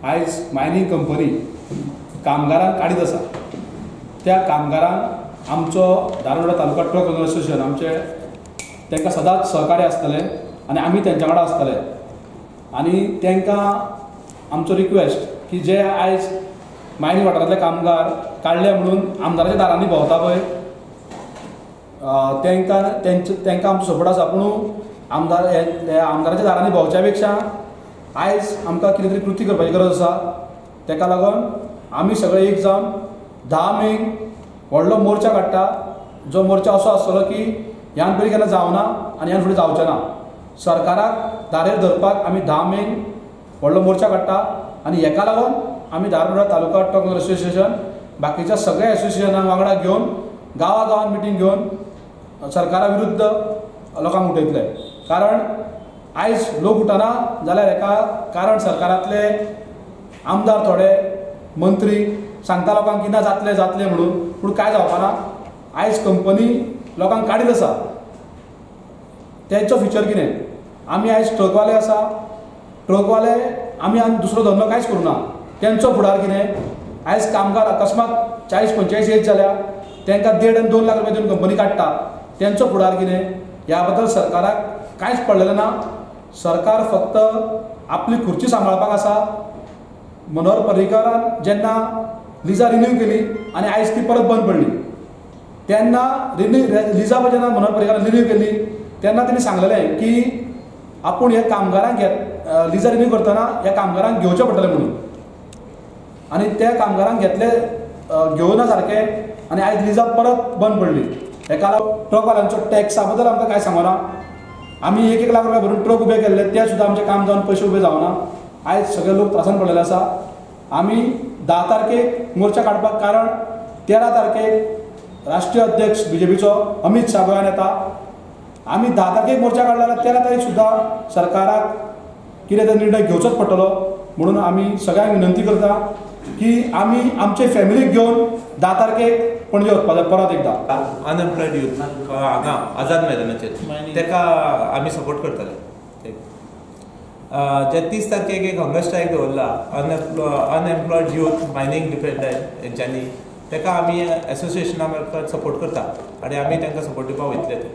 आयज mining company कामगारांक काडीत आसा. त्या कामगारांक आमचो Dharbandora taluka truck owner association आमचे तांकां सदांच सहकार्य आसतलें आनी आमी तेंच्या वांगडा आसतले. आनी तांकां आमचो रिक्वेस्ट की जे आयज मायनींग वाठारांतले कामगार काडले म्हणून आमदाराच्या दारांनी भोंवता पळय, तांकां तांकां आमचो सपोर्ट आसा. पूण आमदाराच्या दारांनी भोंवच्या पेक्षा आयज आमकां कितें तरी कृती करपाची गरज आसा. ताका लागून आमी सगळे एक जावन 10 मेक व्हडलो मोर्चा काडटा, जो मोर्चा असो आसतलो की ह्यान पयलीं केन्ना जावना आनी ह्यान फुडें जावचें ना. सरकाराक दारेर धरपाक आमी 10 मेक व्हडलो मोर्चा काडटा आनी हेका लागून आमी Dharbandora taluka truck owner association बाकीच्या सगळ्या असोसिएशनां वांगडा घेवन गांवा गांवान मिटींग घेवन सरकारा विरुद्ध लोकांक उठयतले. कारण आयज लोक उठना जाल्यार हेका कारण सरकारांतले आमदार, थोडे मंत्री सांगता लोकांक की ना जातले जातले म्हणून, पूण कांय जावपाना. आयज कंपनी लोकांक काडीत आसा, तेंचो फ्युचर कितें? आमी आयज ट्रकवाले आसा, ट्रकवाले आमी आनी दुसरो धंदो कांयच करूना, तेंचो फुडार कितें? आयज कामगार अकस्मात 40-45 एज जाल्या तांकां 1.5 आनी 2 लाख रुपया दिवन कंपनी काडटा, तेंचो फुडार कितें? ह्या बद्दल सरकाराक कांयच पडलेलें ना. सरकार फक्त आपली खुर्ची सांबाळपाक आसा. मनोहर पर्रीकारान जेन्ना लिजा रिन्यू केली आनी आयज ती परत बंद पडली, तेन्ना लिजा पळय जेन्ना मनोहर पर्रीकारान रिन्यू केली तेन्ना तेणी सांगलेलें की आपूण ह्या कामगारांक लिजा रिन्यू करतना ह्या कामगारांक घेवचें पडटलें म्हणून, आनी त्या कामगारांक घेतले घेवना सारकें आनी आयज लिजा परत बंद पडली. हेका लागून ट्रकवाल्यांचो टॅक्सा बद्दल आमकां कांय सांगना. आमी 1-1 लाख रुपया भरून ट्रक उबे केल्ले, ते सुद्दां आमचें काम जावन पयशे उबे जावना. आयज सगळे लोक त्रासान पडलेले आसा. आमी 10 तारखेक मोर्चा काडपाक कारण 13 तारखेक राष्ट्रीय अध्यक्ष बीजेपीचो अमित शाह गोंयांत येता. आमी 10 तारखेक मोर्चा काडला जाल्यार 13 तारीख सुद्दां सरकाराक कितें तरी निर्णय घेवचोच पडटलो. म्हणून आमी सगळ्यांक विनंती करता की आमी आमचे फॅमिलीक घेवन 10 तारखेक पणजे वचपा जाय परत एकदां. अनएम्प्लॉयड यूथ हांगा आझाद मैदानाचेर ताका आमी सपोर्ट करतले. जे 30 तारखेक एक हंगर स्ट्रायक दवरला अनएम्प्लॉयड यूथ मायनींग डिपेंडंट हेंच्यांनी, ताका आमी एसोसिएशना मार्फत सपोर्ट करता आनी आमी तांकां सपोर्ट दिवपाक वयतले. ते